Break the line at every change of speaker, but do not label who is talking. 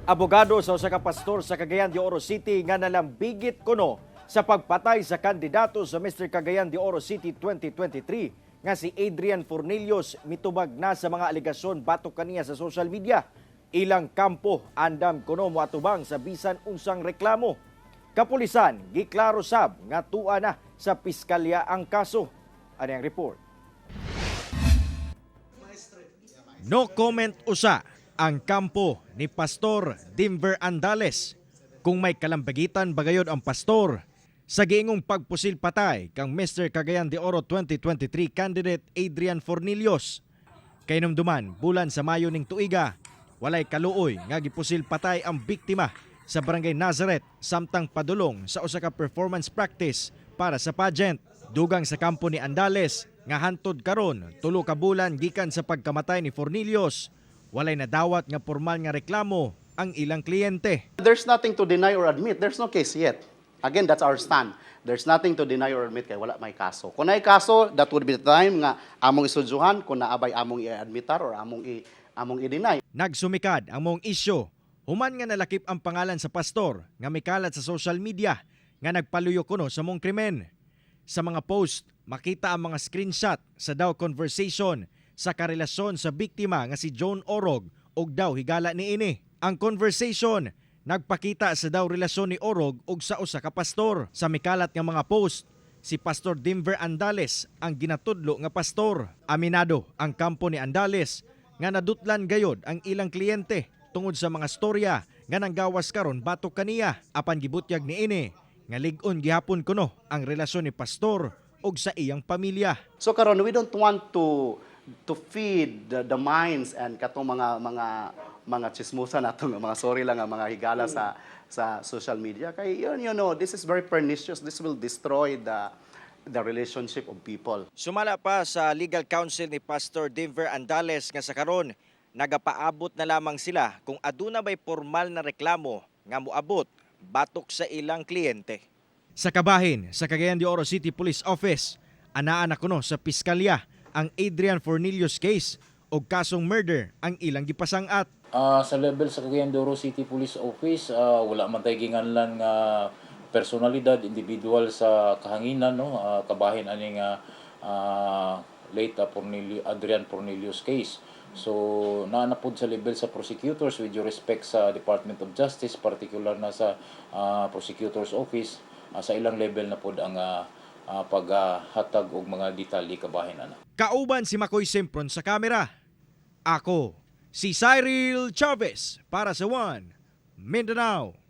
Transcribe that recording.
Abogado sa usa ka pastor sa Cagayan de Oro City nga nalambigit kuno sa pagpatay sa kandidato sa Mr. Cagayan de Oro City 2023 nga si Adrian Fornillos mitubag na sa mga alegasyon batok kaniya sa social media. Ilang kampo andam kuno moatubang sa bisan unsang reklamo. Kapulisan giklaro sab nga tua na sa piskalya ang kaso. Ani ang report. No comment usa ang kampo ni Pastor Denver Andales kung may kalambagitan bagayod ang pastor sa giingong pagpusil patay kang Mr. Cagayan de Oro 2023 candidate Adrian Fornillos. Kahinumduman, bulan sa Mayo ning tuiga, walay kaluoy nga gipusil patay ang biktima sa Barangay Nazareth samtang padulong sa usa ka performance practice para sa pageant. Dugang sa kampo ni Andales nga hantod karon 3 ka bulan gikan sa pagkamatay ni Fornillos, walay nadawat nga pormal nga reklamo ang ilang kliyente.
There's nothing to deny or admit. There's no case yet. Again, that's our stand. There's nothing to deny or admit kay wala may kaso. Kung naay kaso, that would be the time nga among istudyuhan kung naabay among i-admitar or among i-deny.
Nagsumikad ang maong isyu human nga nalakip ang pangalan sa pastor nga mikalat sa social media nga nagpaluyo kuno sa maong krimen. Sa mga post, makita ang mga screenshot sa daw conversation sa karelasyon sa biktima nga si Joan Orog og daw higala niini. Ang conversation nagpakita sa daw relasyon ni Orog og sa usa ka pastor. Sa mikalat nga mga post, si Pastor Denver Andales ang ginatudlo nga pastor. Aminado ang kampo ni Andales nga nadutlan gayod ang ilang kliyente tungod sa mga storya nga nanggawas karon batok kaniya. Apan gibutyag niini nga lig-on gihapon kuno ang relasyon ni pastor og sa iyang pamilya.
So karon, we don't want to feed the minds and katong mga chismosa nato nga mga, sorry lang, nga mga higala sa social media kay yun, this is very pernicious. This will destroy the relationship of people.
Sumala pa sa legal counsel ni Pastor Denver Andales nga sa karon nagapaabot na lamang sila kung aduna bay formal na reklamo nga moabot batok sa ilang kliyente. Sa kabahin sa Cagayan de Oro City Police Office, anaa na kuno sa piskalya ang Adrian Fornillos case og kasong murder ang ilang gipasang-at.
Sa level sa Cagayan de Oro City Police Office, wala man tay ginganlan nga personalidad, individual sa kahanginan, no, kabahin ani nga late Adrian Fornillos case. So naa na pod sa level sa prosecutors, with due respect sa Department of Justice, particular na sa Prosecutor's Office, sa ilang level na pod ang paghatag og mga detalye kabahin ana.
Kauban si Makoy Sempron sa kamera. Ako, si Cyril Chavez para sa One Mindanao.